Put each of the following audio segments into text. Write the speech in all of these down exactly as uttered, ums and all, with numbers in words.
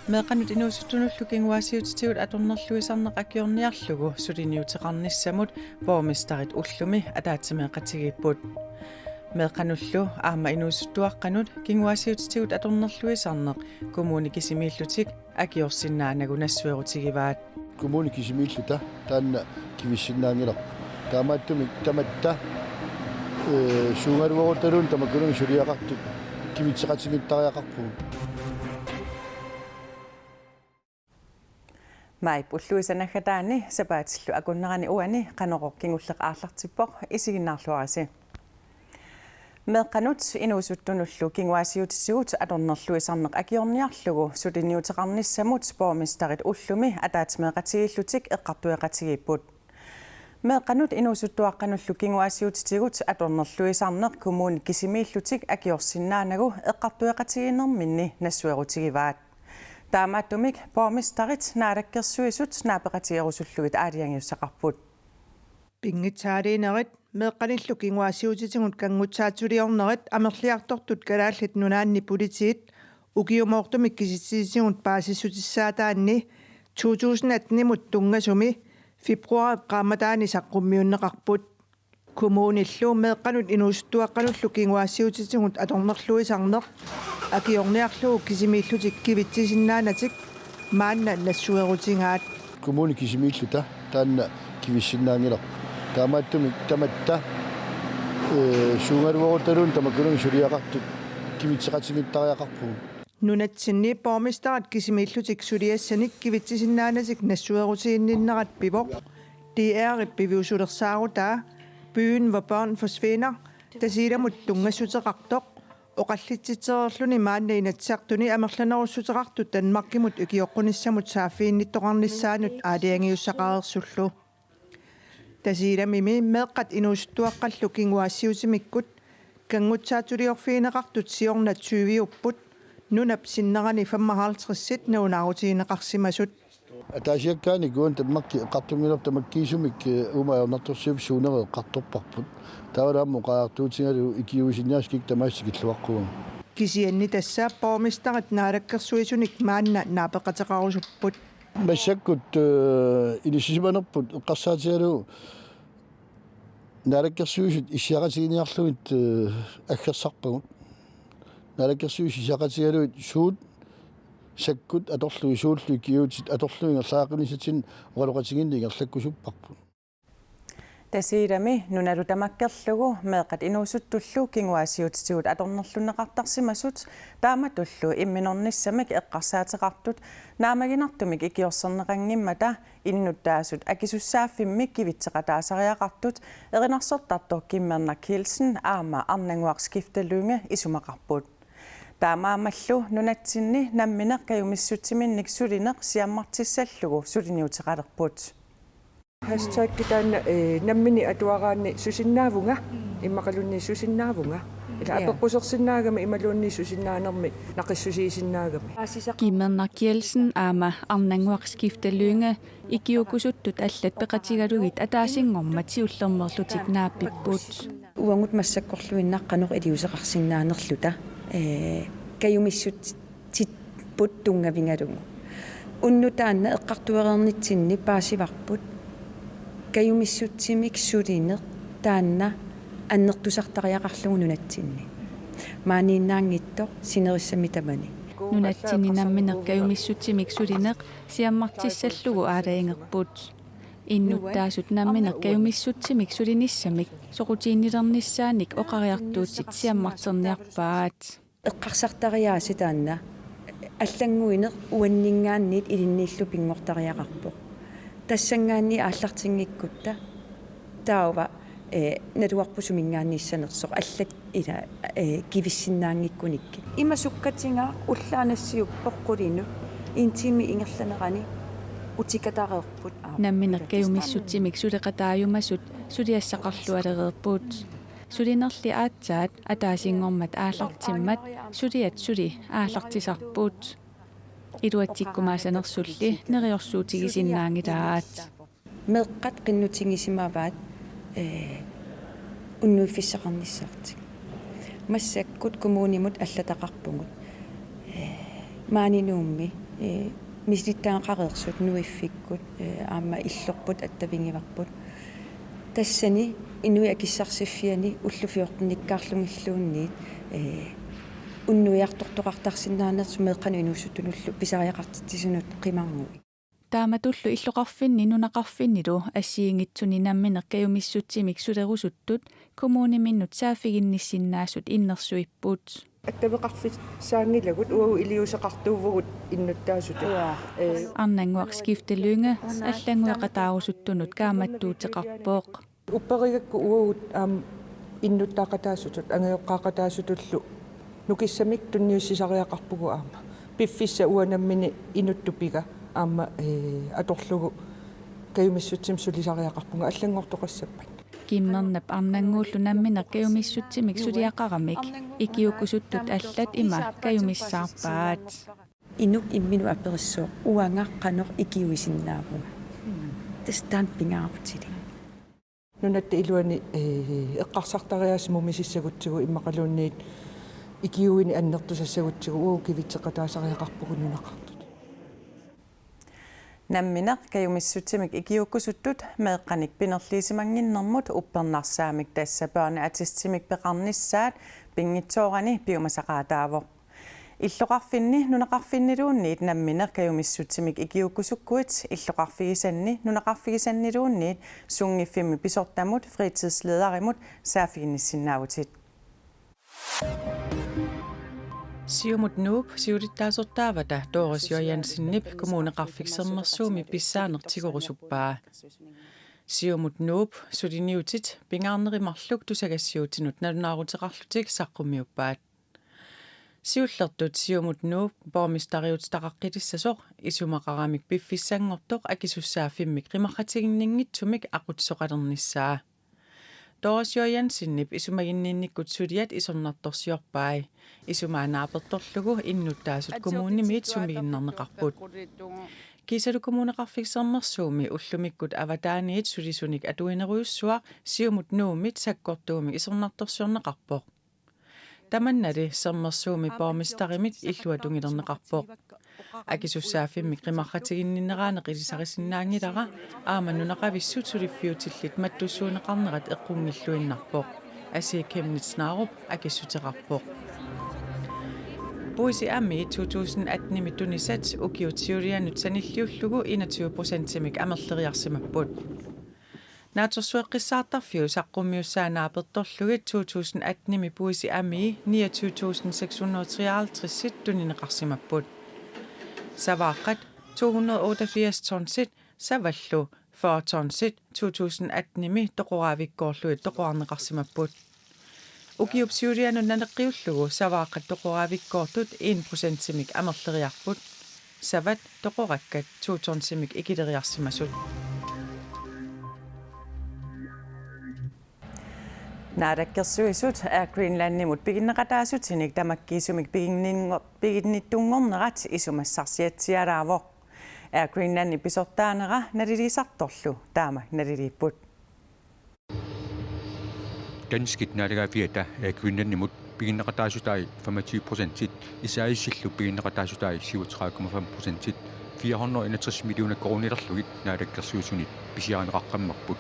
Meeqqanut inuusuttunullu kinguaassiuutitigut atornerluisarneq akiorniarlugu suliniuteqarnissamut borgmesterit ullumi ataatsimeeqatigiipput. Meeqqanullu aamma inuusuttuaqqanut kinguaassiuutitigut atornerluisarneq kommuni kisimiillutik akiorsinnaanagu nassuerutigivaat. Kommuni kisimiilluta taanna kivissinnaanngilarput. Taamaattumik tamatta, ee, suugaluarutaluunniit tamakkununnga suliaqartut kivitseqatigiittariaqarpugut. Maajip ulluisa naggataani sapaatillu akunnerani uani Qanorooq kingulleq aallartippoq, isiginnaarluarisi. Meeqqanut inuusuttunullu kinguaassiuutitigut atornerluisarneq akiorniarlugu suliniuteqarnissamut borgmesterit ullumi ataatsimeeqatigiillutik eqqartueqatigiipput. Meeqqanut inuusuttuaqqanullu kinguaassiuutitigut atornerluisarneq kommuni kisimiillutik akiorsinnaanagu eqqartueqatigiinnerminni nassuerutigivaat. Taamaattumik borgmesterit Naalakkersuisut naapeqatigerusullugit aalajangiussaqarput. Pinngitsaaliinerit meeqqanillu kinguaassiuutitigut kanngutsaatsuliornerit amerliartortut Kalaallit Nunaanni politiit ukiumoortumik kisitsisitigut paasissutissaataanni to tusind atten-imut tunngasumi februaarip qaammataani saqqummiunneqarput. Kommunillu meeqqanut inuusuttuaqqanullu kinguaassiuutitigut atornerluisarneq akiorniarlugu kisimiillutik kivitsisinnaanatik maanna nassuerutigaat. Kommuni kisimiilluta taanna kivissinnaanngilarput. Taamaattumik tamatta, ee, suugaluarutaluunniit tamakkununnga suliaqartut kivitseqatigiittariaqarpugut. Nunatsinni borgmesterit kisimiillutik suliassanik kivitsisinnaanatik nassuerutiginninnerat pivoq. D R-ip piviusulersaarutaa Byen, hvor børn forsvinder, Tasiilamut tunngassuteqartoq, oqallitsitsereerluni maanna Inatsisartuni amerlanerussuteqartut Danmarkimut ikioqqunissamut saaffiginnittoqarnissaanut aalajangiussaqareersullu. Tasiilamimi meeqqat inuusuttuaqqallu kinguaassiuutimikkut kanngutsaatsuliorfigineqartut siorna tyviupput, nunap sinnerani femoghalvtredsit nalunaarutigineqarsimasut. Ataasiakkaanni uani Danmarki eqqartunngilarput tamakkiisumik, ee, uuma ajornartorsiut suuneri eqqartorparput. Taavalu aamma oqariartuutigalugu ikiuisinnaasut kikkut tamaasa tikilluaqquagut. Kisianni tassa borgmesterit Naalakkersuisunik maanna naapeqateqarusupput. Massakkut, ee, inissisimanerput eqqarsaatigalugu Naalakkersuisut issiaqatiginiarlugit, ee, aggersarpagut. Naalakkersuisut issiaqatigalugit suut sakkut atorlugit, suullu ikiuutit atorlugit ingerlariaqqinnissatsinnik oqaloqatigiinneq ingerlakkusupparput. Tasiilami nunalu tamakkerlugu meeqqat inuusuttullu kinguaassiuutitigut atornerlunneqartarsimasut taamatullu imminornissamik eqqarsaateqartut naammaginartumik ikiorserneqanngimmata innuttaasut akisussaaffimmik kivitseqataasariaqartut erinarsortartoq Kimmernaq Kielsen aamma Arnannguaq Skifte Lynge isumaqarput. Taamaammallu nunatsinni nammineq kajumissutsiminnik sulineq siammartissallugu suliniuteqalerput. Hashtaggi taanna, ee, nammineq atuaraanni susinnaavunga, immaqaluunniit susinnaavunga. Ila Ja. apeqqusersinnaagami imaluunniit susinnaanermi naqissusiisinnaagami. Kimmernaq Kielsen aamma Arnannguaq Skifte Lynge ikiuukusuttut allat peqatigalugit ataasinngormat siullermeerlutik naappipput. Uagut massakkorluinnaq qanoq iliuuseqarsinnaanerluta, ee, kajumissut- tipput tunngavigalugu. Unnuk taanna eqqartuereernitsinni paasivarput kajumissutsimik sulineq taanna annertusartariaqarlugu nunatsinni. Maaniinnaanngitsoq sinerissami tamani. Nunatsinni nammineq kajumissutsimik sulineq siammartissallugu aalajangerput. Innuttaasut nammineq kajumissutsimik sulinissamik soqutiginnilernissaanik oqariartuutit siammarterniarpaat. Eqqarsartariaasi taanna allannguineq uanninngaanniit ilinniillu pinngortariaqarpoq. Tassanngaanniit aallartinngikkutta taava, ee, naluarput suminngaanniissanersoq allat ila, ee, kivissinnaanngikkunikkit. Ima sukkatiga ullaaq nassiuppoq qulinut en time ingerlanerani utikatareerput aamma. Nammineq kajumissutsimik suleqataajumasut suliassaqarlualereerput. Sulinerli aatsaat ataasinngormat aallartimmat suliat suli aallartisarput. Iluatsikkumaasanersulli neriorsuutigisinnaanngilaat. Meeqqat qinnutigisimavaat, ee, unnuiffissaqarnissartik. Massakkut kommunimut allataqarpugut. Ee, maani Nuummi, ee, misilittagaqareersut Nuiffikkut, ee, aamma illorput attavigivarput. Tassani inuit akissarsiffianni ullut fjortenikkaarlugilluunniit, ee, unnuiartortoqartarsinnaanersoq meeqqanut inuusuttunullu pisariaqartitsisunut qimarnguit. Taamatullu illoqarfinni nunaqarfinnilu assigiinngitsuni nammineq kajumissutsimik sulerusuttut kommuniminnut saaffiginnissinnaasut innersuipput. Attaveqarfissaanngilagut uagut iliuuseqartuuvugut innuttaasutut. Ee, Arnannguaq Skifte Lynge allanngueqataarusuttunut kaammattuuteqarpoq. Upperigakku uagut aamma innuttaaqataasutut, angajoqqaaqataasutullu nukissamik tunniussisariaqarpugut aamma. Piffissaq uanga nammineq inuttupiga aamma, ee, atorlugu kajumissutsimik sulisariaqarpunga allanngortoqassappat. Kimmernap Arnannguullu nammineq kajumissutsimik suliaqaramik ikiuukkusuttut allat ima kajumissaarpaat. Inuk imminut aperissooq uanga qanoq ikiuisinnaavunga. Tassa taanna pingaarutilik. Nunatta iluani, ee, eqqarsartariaaseq mumisissagutsigu immaqaluunniit ikiuineq annertusassagutsigu uagut kivitseqataasariaqarpugut nunaqartut. Nammineq kajumissutsimik ikiuukkusuttut meeqqanik pinerliisimannginnermut uppernarsaamik tassa børneattestimik peqarnissaat pinngitsoorani piumasaqaataavoq. Illoqarfinni nunaqarfinniluunniit nammineq kajumissutsimik ikiuukkusukkuit illoqarfigisanni nunaqarfigisanniluunniit sunngiffimmi pisortamut fritidslederimut saaffiginnissinnaavutit. Siumut Nuup siulittaasortaavata Doris J. Jensenip Kommuneqarfik Sermersuumi pissaaneq tigorusuppaa. Siumut Nuup suliniutit pingaarnerit marluk tusagassiuutinut nalunaaruteqarlutik saqqummiuppaat. Siullertut Siumut Nuup borgmesteriutitaqaqqilissasoq isumaqaramik piffissanngortoq akisussaaffimmik qimarratiginninngitsumik aqutsisoqalernissaa. Doris J. Jensenip isumaginninnikkut suliat isornartorsiorpai. Isumaa naapertorlugu innuttaasut kommunimiit sumiginnarneqarput. Kiisalu Kommuneqarfik Sermersuumi ullumikkut avataaniit sulisunik atuinerujussuaq Siumut Nuumit sakkortuumik isornartorsiorneqarpoq. Tamannali Sermersuumi borgmesterimit illuatungiliorneqarpoq. Akisussaaffimmik qimarratiginninneraaneq ilisarisinnaanngilara aamma nunaqavissut suliffiutillit mattussuunneqarnerat eqqunngilluinnarpoq. Asii Chemnitz Narup akissuteqarpoq. Puisi Amii to tusind atten-imi tunisat ukiut siulianut sanilliullugu enogtyve procentimik amerleriarsimapput. Naatsorsueqqissaartarfiup saqqummiussaa naapertorlugit to tusind atten-imi Puisi Amii niogtyve tusind seks hundrede og treoghalvtreds tunineqarsimapput. Savaaqqat to hundrede og otteogfirs tonsit, savallu fyrre tonsit to tusind atten-imi toqoraavikkoorlugit toqorarneqarsimapput. Ukiup siulianut naleqqiullugu savaaqqat toqoraavikkoortut en procentimik amerleriarput. Savat toqorakkat to tonsimik ikileriarsimasut. Naalakkersuisut Air Greenlandimut piginneqataasutinik tamakkiisumik piginningo-, piginnittunngornerat isumassarsiatsialaavoq. Air Greenlandip pisortaanera naliliisartorlu taama naliliipput. Danskit naalagaaffiata Air Greenlandimut piginneqataasutai femogtyve procentit, S A S-illu piginneqataasutai syvogtredive komma fem procentit, fire hundrede og enogtres millioner koruunilerlugit Naalakkersuisunit pisiarineqaqqammerput.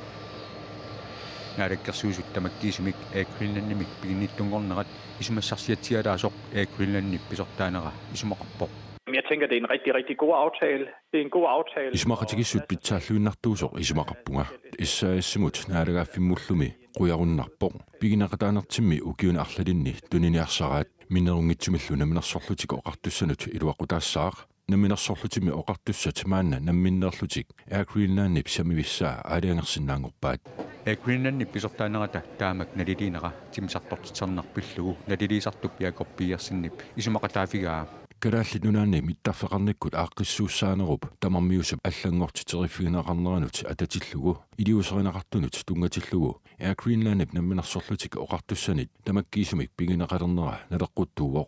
Naalakkersuisut tamakkiisumik Air Greenlandimik piginnittunngornerat isumassarsiatsialaasoq Air Greenlandip pisortaanera isumaqarpoq. Jeg tænker, det er en rigtig, rigtig god aftale. Det er en god aftale. Isumaqatigiissut pitsaalluinnartuusoq isumaqarpunga. S A S-imut naalagaaffimmullu qujarunnarpoq. Piginneqataanertimmi ukiuni arlalinni tuniniarsaraat, minnerunngitsumillu Namminersorlutik Oqartussanut iluaqutaassaaq. Namminersorlutimmi Oqartussat maanna namminneerlutik Air Greenlandip samivissaa aalajangersinnaanngorpaat. Air Greenlandip pisortaanerata taamak naliliinera timmisartortitsisarneq pillugu naliliisartup Jakob Petersenip isumaqataaffigaa. Kalaallit Nunaanni mittarfeqarnikkut aaqqissuussaanerup tamarmiusap allanngortiteriffigineqarneranut atatillugu iliuuserineqartunut tunngatillugu Air Greenlandip Namminersorlutik Oqartussanit tamakkiisumik pigineqalernera naleqquttuuvoq.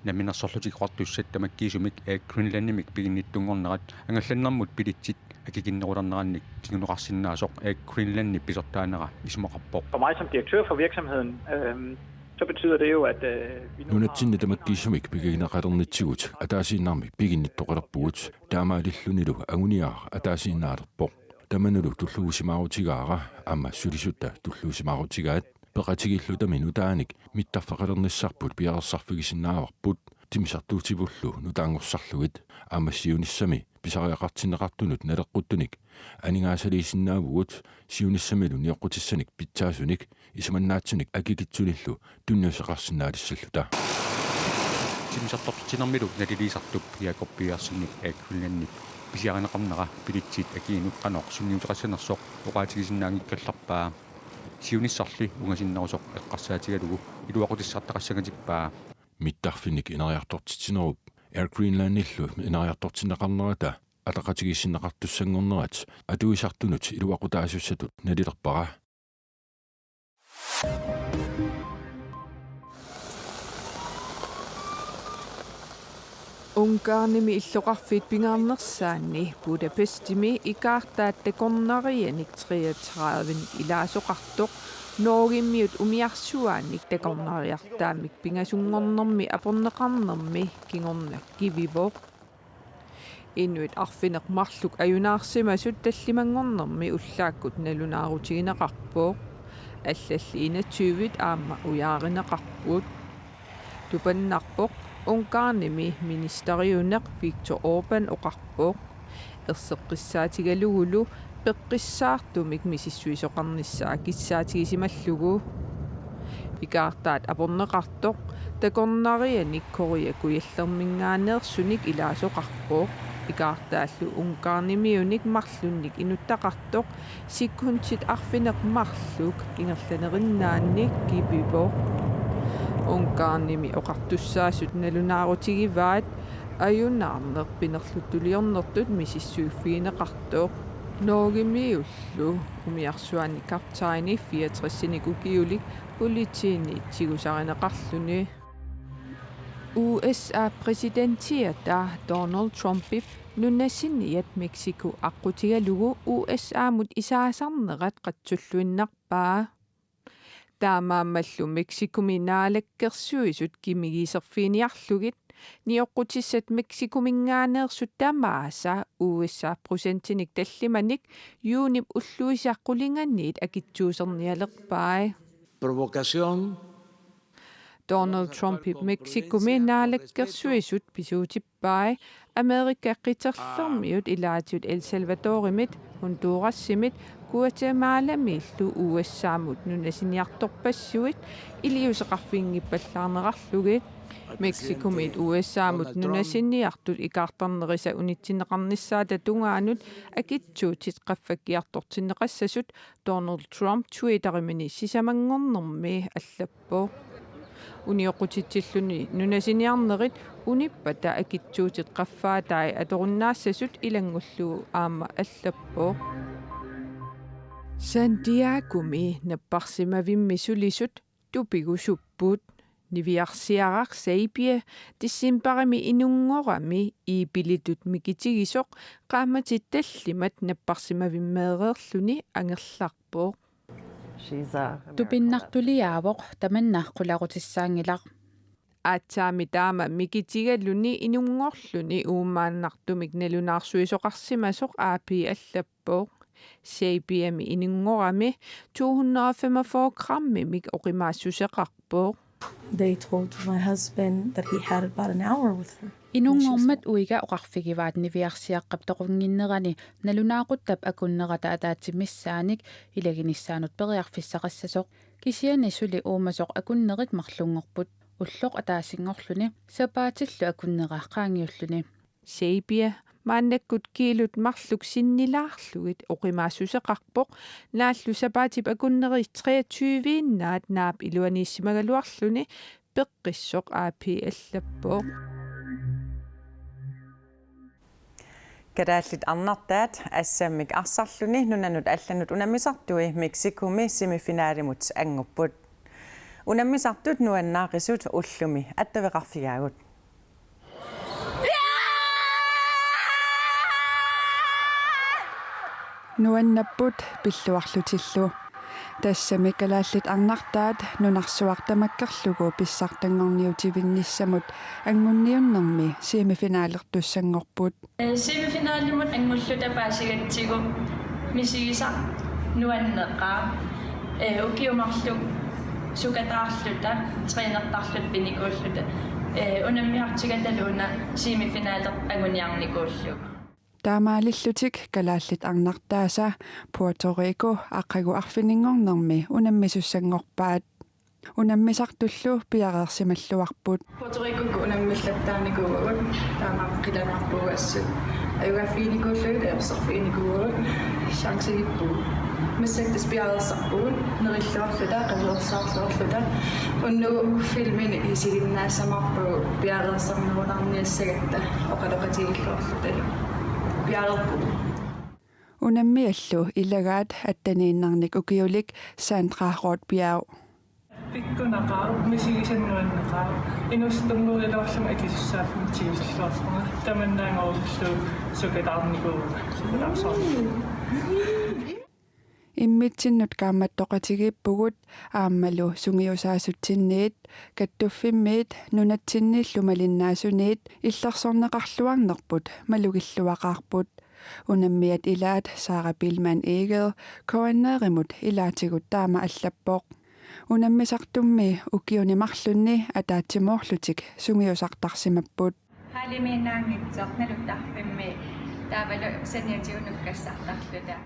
Namminersorlutik Oqartussat tamakkiisumik Air Greenlandimik piginnittunngornerat angallannermut billetsit akikinnerulernerannik kinguneqarsinnaasoq Air Greenlandip pisortaanera isumaqarpoq. For mig som direktør for virksomheden, øhm, Så betyder det jo, at øh, vi nu har... Nunatsinni tamakkiisumik pigineqalernitsigut ataasiinnarmik piginnittoqalerpugut, taamaalillunilu anguniagaq ataasiinnaalerpoq. Tamanulu tulluusimaarutigaara aamma sulisutta tulluusimaarutigaat. Peqatigiillutami nutaanik mittarfeqalernissarput piareersarfigisinnaavarput, timmisartuutipullu nutaanngorsarlugit. Aamma siunissami pisariaqartinneqartunut naleqquttunik aningaasaliisinnaavugut, siunissamilu nioqqutissanik pitsaasunik isumannaatsunik akikitsunillu tunniusseqarsinnaalissalluta. Timmisartortitsinermilu naliliisartup Jakob Pedersenip Air Greenlandip pisiarineqarnera billetsit akiinut qanoq sunniuteqassanersoq oqaatigisinnaanngikkallarpaa. Siunissarli ungasinnerusoq eqqarsaatigalugu iluaqutissartaqassangatippaa. Mittarfinnik ineriartortitsinerup Air Greenlandillu ineriartortinneqarnerata ataqatigiissinneqartussanngornerat atuisartunut iluaqutaasussatut nalilerpara. Ungarnimi illoqarfiit pingaarnersaanni Budapestimi ikaartaat takornarianik treogtredive ilaasoqartoq Norgemiut umiarsuaannik takornariartaammik pingasunngornermi aporneqarnermi kingorna kivivoq. Inuit arfineq-marluk ajunaarsimasut tallimanngornermi ullaakkut nalunaarutigineqarpoq. Allalli enogtyve aamma ujaarineqarput. Tupannarpoq Ungarnimi ministeriuneq Viktor Orbán oqarpoq. Erseqqissaatigalugulu peqqissaartumik misissuisoqarnissaa kissaatigisimalluni. Ikaartaat aporneqartoq takornarianik Korea Kujallerminngaanneersunik ilaasoqarpoq. Ikaartaallu Ungarnimiunik marlunnik inuttaqartoq sekundit arfineq-marluk ingerlanerinnaanni kivivoq. Ungarnimi oqartussaasut nalunaarutigivaat ajunaarneq pinerluttuliornertut misissuiffigineqartoq. Norgemiullu umiarsuaanni kaptajni fireogtresinik ukiulik politiinit tigusarineqarluni. U S A-p præsidentiata Donald Trumpip nunasiniat Mexico aqqutigalugu U S A-mut isaasarnerat qatsulluinnarpaa. Taamaammallu Mexicomi naalakkersuisut kimigiiserfiginiarlugit nioqqutissat Mexicominngaanneersut tamaasa U S A procentinik tallimanik juunip ulluisa qulinganiit akitsuusernialerpai. Provocación. Donald Trumpip Mexicomi naalakkersuisut pisuutippai Amerika qiterlermiut ilaatigut El Salvadorimit, Hondurasimit, Guatemalamiillu U S A-mut nunasiniartorpassuit iliuuseqarfiginngippallaarnerarlugit. Mexicomiit U S A-mut nunasiniartut ikaartarnerisa unitsinneqarnissaata tungaanut akitsuutit qaffakkiartortinneqassasut Donald Trump Twitterimini sisamanngornermi allappoq. Unioqqutitsilluni nunasiniarnerit unippata akitsuutit qaffaatai atorunnaassasut ilanngullugu aamma allappoq. Santiagomi napparsimavimmi sulisut tupigusupput. Niviarsiaraq Seibie decembarimi inunngorami iipilitut mikitigisoq qaammatit tallimat napparsimavimmeereerluni angerlarpoq. She's a American. Tupinnartuliaavoq, tamanna qularutissaanngilaq. Aatsaammi taama mikitigaluni inunngorluni uumaannartumik nalunaarsuisoqarsimasoq A P allappoq. Seibiemi inunngorami to hundrede og femogfyrre grammimik oqimaassuseqarpoq. They told my husband that he had about an hour with her. Inunngormat uiga oqarfigivaat niviarsiaqqap toqunnginnerani nalunaaquttap akunnerata ataatsip missaannik ilaginissaanut periarfissaqassasoq. Kisianni suli uumasoq akunnerit marlunngorput. Ulloq ataasinngorluni, sapaatillu akunnera qaangiulluni. Seibie maannakkut kiilut marluk sinnilaarlugit oqimaassuseqarpoq, naallu sapaatip akunneri treogtyve-innaat naap iluaniissimagaluarluni peqqissoq A P allappoq. Kalaallit arnartaat assammik arsarluni nunanut allanut unammisartui Mexicomi semifinalimut angupput. Unammisartut nuannaaqisut ullumi attaveqarfigaagut. Nuannapput pilluarlutillu. Tassami Kalaallit Arnartaat nunarsuaq tamakkerlugu pissartanngorniutivinnissamut angunniunnermi semifinalertussanngorput. Semifinalimut angulluta paasigatsigu misigisaq nuanneqaaq. Ee, ukiut marluk sukataarluta, trænertarluta, pinikuulluta, ee, unammisartigataluunniit semifinaler anguniarnikuullugu. Taamaalillutik Kalaallit Arnartaasa Puerto Rico aqagu arfininngornermi unammisussanngorpaat. Unammisartullu piareersimalluarput. Puerto Ricokkut unammillattaarnikuuagut, taamaammat qilanaarpugut assut. Ajugaaffiginikuullugit, ajorsarfiginikuuagut, chancegippugut. Massakkut tassa piareersarpugut, nerilluarluta, qasuersaarluarluta. Unnugu filmini isiginnaassavarput piareersarnerulaarniassagatta oqaloqatigilluarluta. Piareerpugut. Unammiallu ilagaat atteniinnarnik ukiulik Sandra Roth Bjerg. Pikkunaqaaq, misigisaq nuanneqaaq, inuusuttumi nuliloorlunga akisussaaffimmik tigusarlunga, tamannaanngorusullugu sukataarnikuuvunga, sukataarsaarnikuuvunga. Immitsinnut kaammattoqatigiippugut aammalu sungiusaasutsinniit, kattuffimmiit, nunatsinniillu malinnaasuniit illersorneqarluarnerput malugilluaqaarput. Unammiat ilaat Sara Biilmann Egede K N R-imut ilaatigut taama allappoq. Unammisartummi ukiuni marlunni ataatsimoorlutik sungiusartarsimapput. Halimiinnaanngitsoq naluttarfimmi taavalu saniatigut nukkassartarluta.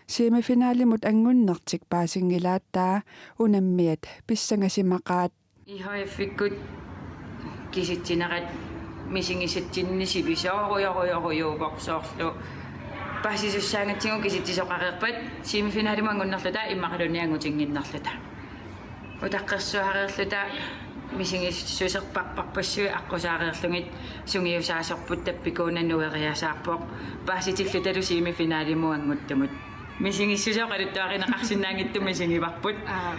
Semifinalimut angunnertik paasinngilaat, taava unammiat pissangasimaqaat. I H F-ikkut kisitsinerat misigisatsinnik sivisoorujorujorujussuuvoq, soorlu paasisussaagatsigu kisitsisoqareerpat semifinalimut angunnerluta immaqaluunniit angutinnginnerluta. Utaqqersuareerluta misigissuserparparpassuit aqqusaareerlugit sungiusaasorput tappikuuna nueriasaarpoq, paasitillutalu semifinalimut anguttumut. Misigissuseq oqaluttuarineqarsinnaanngitsumik misigivarput. Aa.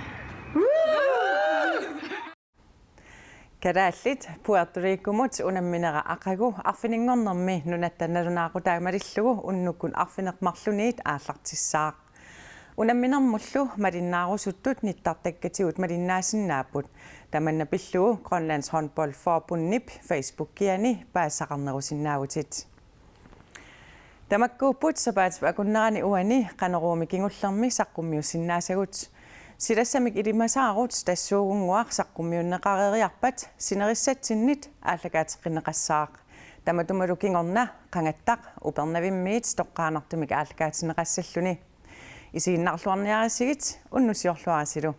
Kalaallit Puerto Ricomut unamminera aqagu arfininngornermi nunatta nalunaaqutaanik malillugu unnukkut arfineq-marlunniit aallartissaaq. Unamminermullu malinnaarusuttut nittartakkatigut malinnaasinnaapput. Tamanna pillugu Grønlands Håndboldforbundip Facebookiani paasisaqarnerusinnaavutit. Tamakkuupput sapaatip akunnerani uani Qanoruumi kingullermi saqqummiussinnaasagut. Silassamik ilimasaarut tassuugunnguaq saqqummiunneqareeriarpat sinerissatsinnit aallakaateqqinneqassaaq. Tamatumalu kingorna qangattaq Upernavimmiit toqqaannartumik aallakaatinneqassalluni. Isiginnaarluarniaritsigit, unnussiorluarisilu.